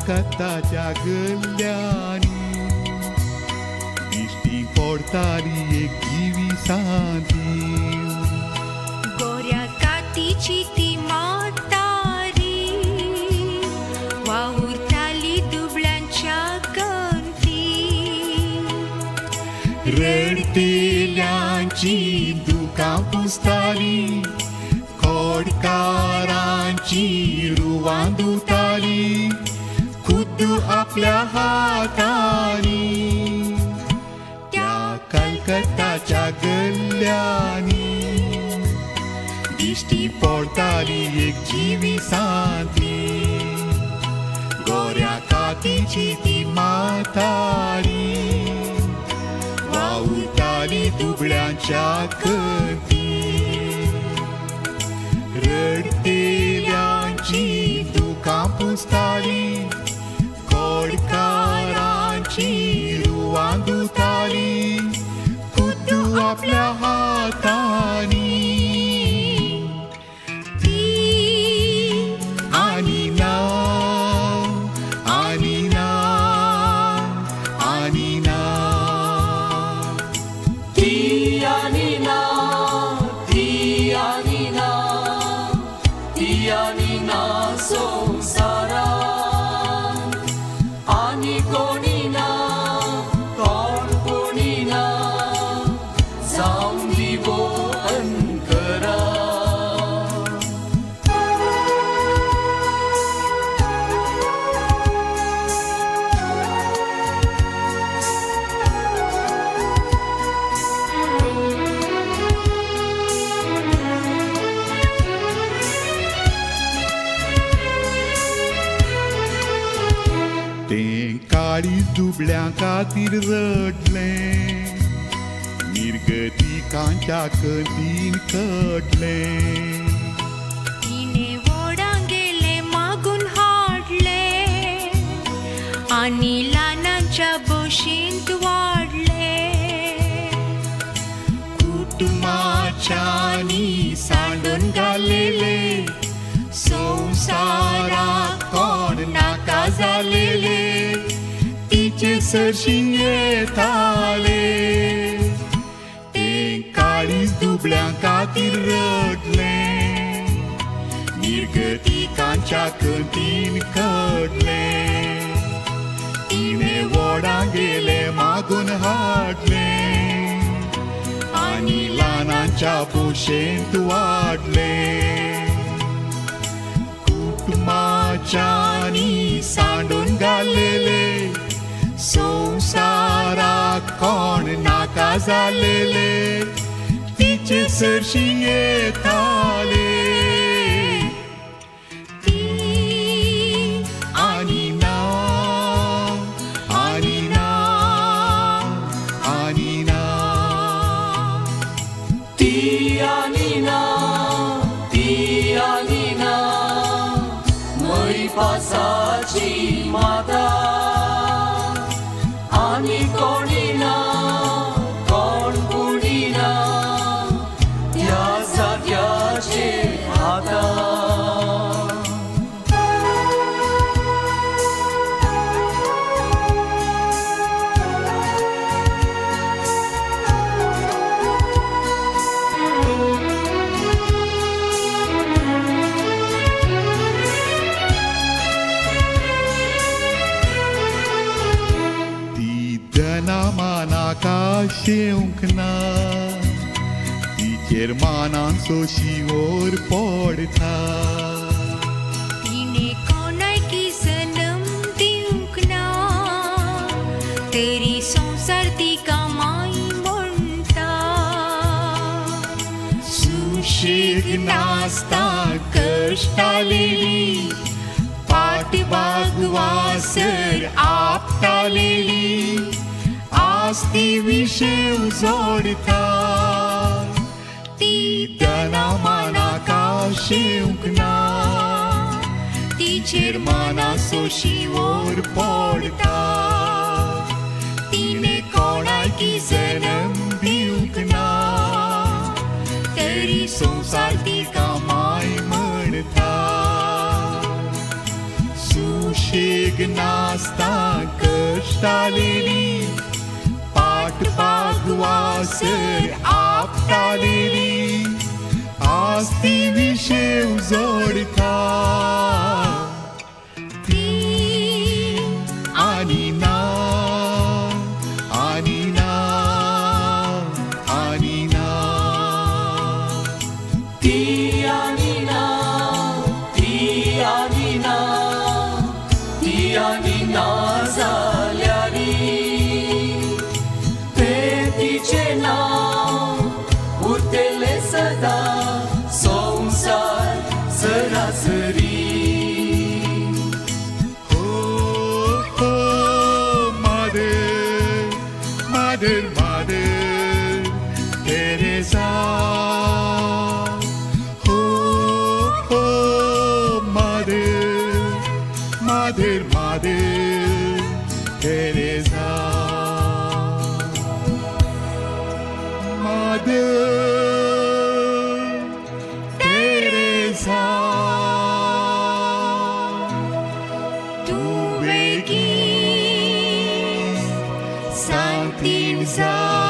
कलकत्ताच्या गल्ल्यांनी दिश्टी पडटाली एक जिवी सांती. गोऱ्या कातीची ती म्हातारी वावुरताली दुबळ्यांच्या गंती. रडटेल्यांची दुकां पुसताली, खोडकारांची रुवां धुताली खुद्द आपल्या हातांनी. त्या कलकत्ताच्या गल्ल्यांनी दिश्टी पडटाली एक जिवी सांती. गोऱ्या कातीची ती म्हातारी वावुरताली दुबळ्यांच्या कती. रडटेल्यांची दुकां पुसताली, खोडकारांची रुवां धुताली खुद्द आपल्या हातांनी. ती आनी ना, आनी ना, आनी ना. ती आनी ना, ती आनी ना, ती आनी ना संवसारांत. आनी कोणी ना, कोण कोणी ना, जावं दिवो अंकरांत. तें काळीज दुबळ्यां खातीर रडलें, निर्गतिकांच्या कतीन कटलें. तिणे व्हडांगेलें मागून हाडलें आनी ल्हानांच्या बशींत वाडलें. कुटुंबाच्यानी सांडून घालेले, संवसाराक कोण नाका जालेले तिचे सरशीं येताले. तें काळीज दुबळ्यां खातीर रडलें, निर्गतिकांच्या कतीन कटलें. तिणें व्हडांगेलें मागून हाडलें आनी ल्हानांच्या पोशेंत वाडलें. कुटुंबाच्यानी सांडून घालेले, संवसाराक कोण नाका जालेले तिचे सरशीं येताले. ती आनी ना, आनी ना, आनी ना. ती आनी ना, ती आनी ना, मैपासाची माता. आनी कोणी ना, कोण कोणी ना, त्या जाग्याचेर आतां. ती धना मानाक आशेवंक ना, तिचेर मानाचो शिंवोर पडटा. तिणे कोणायकी जल्म दिवंक ना, तरी संवसार तिका माय म्हणटा. सुशेग नासता कश्टालेली, पाट बागवासर आपटालेली आस्ती विशेव जोडटा. ती धना मानाक आशेवंक ना, तिचेर मानाचो शिंवोर पडटा. तिणे कोणाकी जल्म दिवंक ना, तरी संवसार तिका माय म्हणटा. सुशेग नासतां कश्टालेली, पाट पागवासर आपटालेली, आस्ती विशेव जोडटा ती आनी ना, आनी ना, आनी ना. ती आनी ना, ती आनी ना, ती आनी ना जाल्यारी ते तिचें नांव उरतलें सदां संवसार सरासरी. हो हो mother, mother, mother Teresa. हो हो mother, mother, mother Teresa. Mother Teresa, तूं बेगीन सांतीण जा.